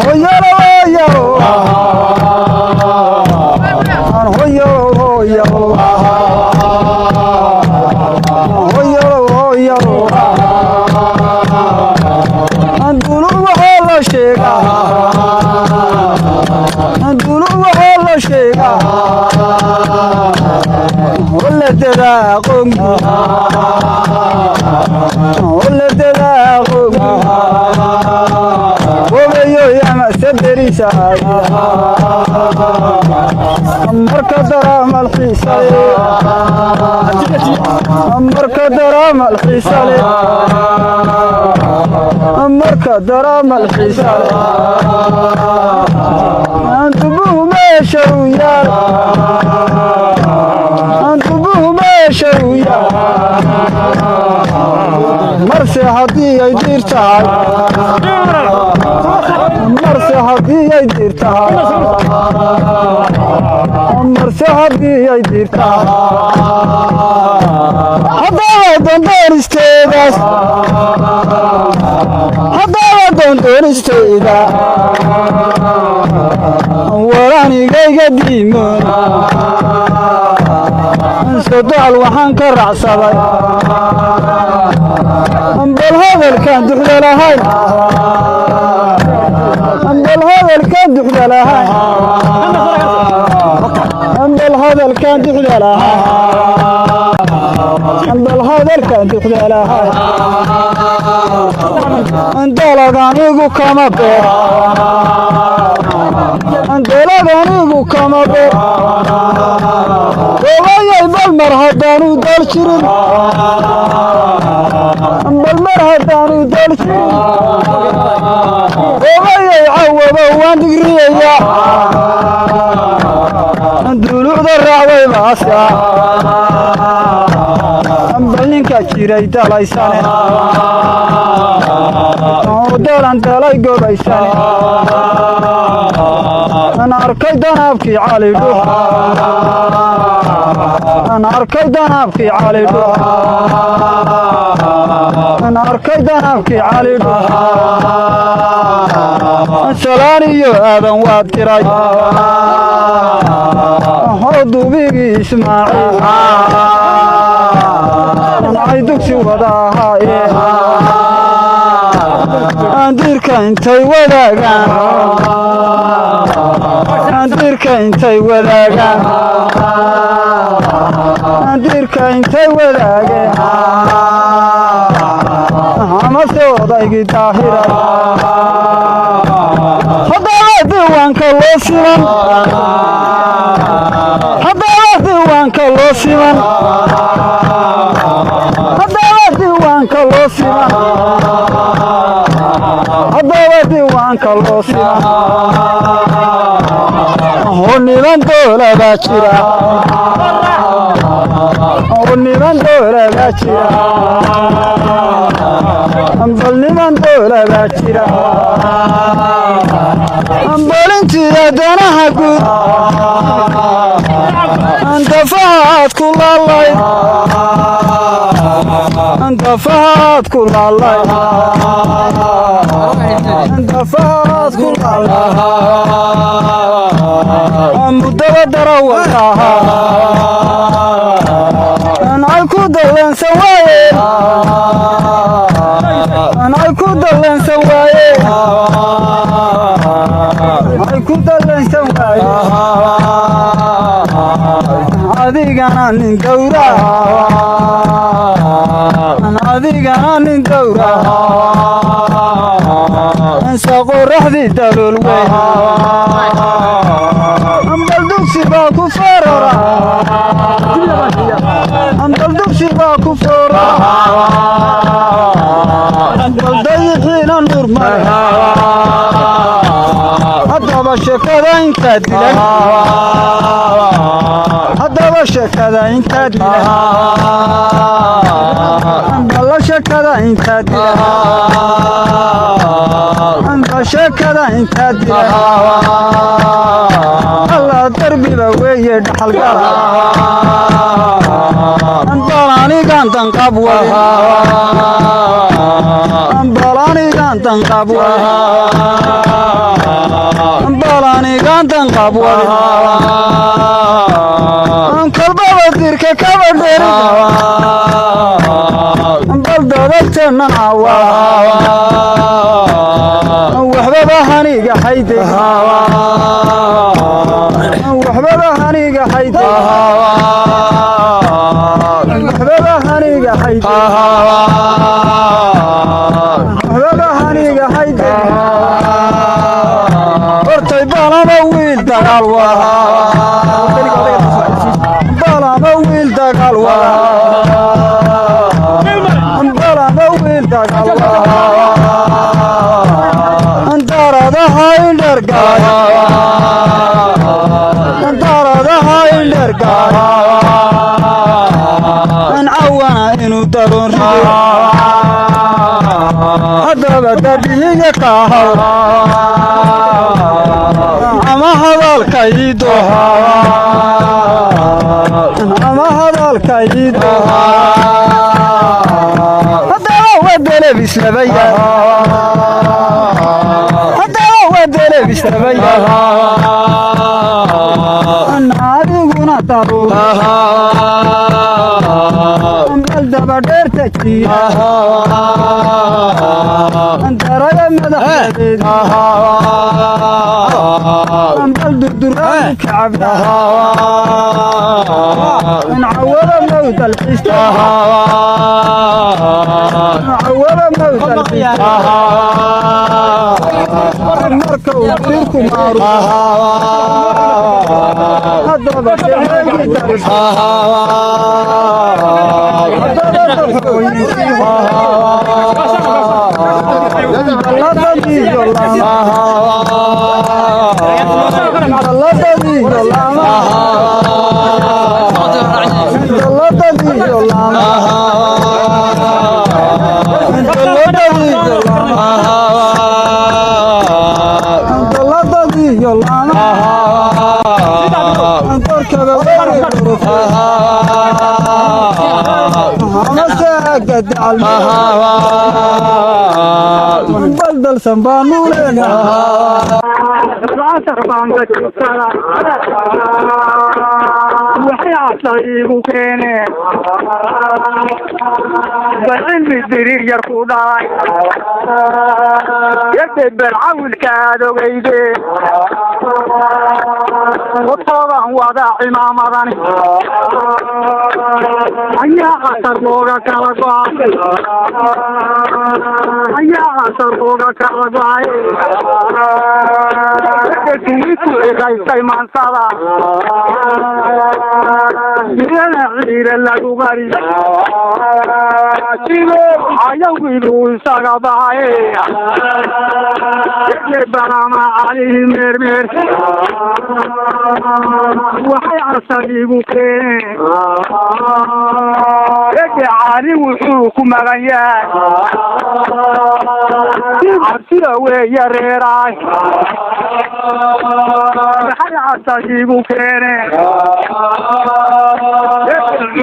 Hoyalo hoyalo hoyalo hoyalo hoyalo. Andulu waxaa la sheegaa, andulu waxaa la sheegaa wala dadaaqongu, wala dadaaqongu wabayo yama sadarisa. Marka daraamal xiisale, marka daraamal xiisale, marka daraamal xiisale, antubuhu meesha u yaal, antubuhu meesha u yaal. Marse haddii ay diir tahay, marse haddii ay diir tahay, marse haddii ay diir tahay, haddaba doondoonisteedaas, haddaba doondoonisteyda waranigayga diimoon sodaal waxaan ka raacsaday. Bal hadalkaan duxda lahayn, bal hadalkaan duxda lahayn, bal hadalkaan duxda lahayn, bal hadalkaan duxda lahayn. Dalag anigu kama beer, dalag anigu kama beer waayay. Bal mar haddaanu dal jirin, bal mar haddaanu dal jirin, waayay cawaba waan digriyayaa. Dulucda raacday baaska, bal ninka jiray dalaysane oo dalan dalay gobaysane. An arkay danaabkii Cali Dhuux, an arkay danaabkii Cali Dhuux, an arkay danaabkii Cali Dhuux. Salaan iyo Aadan waad tiray hoo dubigii Ismaaciil ay dugsi wada ahaayeen. Andirka intay wadaagaan, andirka intay wadaagaan, andirka intay wadaageen, amase odaygii Daahiray. Haddaba diiwaanka loo siman, haddaba diiwaanka loo siman, haddaba diiwaanka loo siman, haddaba diiwaanka loo siman. Oo niman doola baa jira, oo niman doola baa jira, bal niman doola baa jira. Balintiida danaha guud dafahaad ku laalayd, dafahaad ku laalayd, dafahaad ku laalayd, muddaba darawalka ahaa ay ku daleensan waayeen, ay ku daleensan waayeen, ay ku daleensan waayeen. Adigana nin dowra, adigana nin dowra insa qoraxdii dalool weyn. Bal dugsi baa ku forora, bal dugsi baa ku forora, bal dayixiina nur male. Haddaba sheekada intaa dilan, haddaba sheekada intaa dilan, balla sheekada intaa dilan, bal sheekada intaa dilan. Alla darbiba weeye dhaxalgala. Bal anigaan danqab wadin, bal anigaan danqab wadin. Baan danqab wadin, kolbaba dirka kaba dheerida, bal dadabteennana waxbaba haniga hayde, waxbaba haniga hayde, waxbaba haniga hayde, waxbaba haniga hayde. Hortay balama wiil dagaal wada, balama wiil dagaal wada, balama wiil dagaal wada. Daradaha indhergalay, daradaha indhergalay, cawana inuu daroon rido. Haddaba dabihiga kaahaw ama hadalkaydo, ama hadalkaydo. Haddaba waa delebislabaya, haddaba waa delebislabaya. Adiguna daruur bal daba dheerta jiya, daraya madaxdeed, bal durduraan kacabda, cawada mawdalxiista, cawada mawdalxiista. Marka uu dirku maaru, haddaba baldalsan baanu leenahay. Waxay casar iigu keeneen bal cilmi diriir yar ku dhalay yade, bal cawilkaad ogeydeen qotooban wada cimaamadani ayaa casar looga kala go'ay, ayaa casar looga kala go'ay. Ku ciqaystay maansada mirana ciire lagu qari ayawilu isaga bahay barama calihi meermeer. Waxay casar igu keeneen ege cali wuxuu ku magan yahay cabsida weeya reeraay. Waxay casar igu keeneen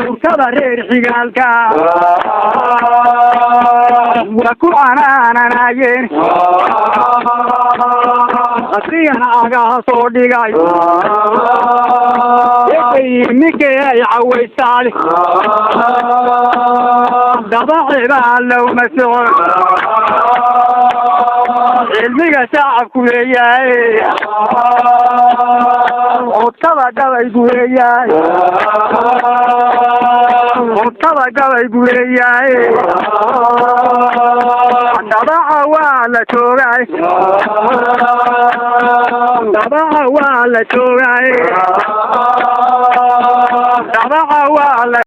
curtada reer xigaalka waa ku canaananayeen, qasriyana agaha soo dhigay ninkay ay cawaysaali dabacibaa lowma socon. Cilmiga shacabku leeyahay, codkada gabaygu leeyahay, codkada gabaygu leeyahay. Dabaca waa la joogay, dabaca waa la joogay, dabaca waa la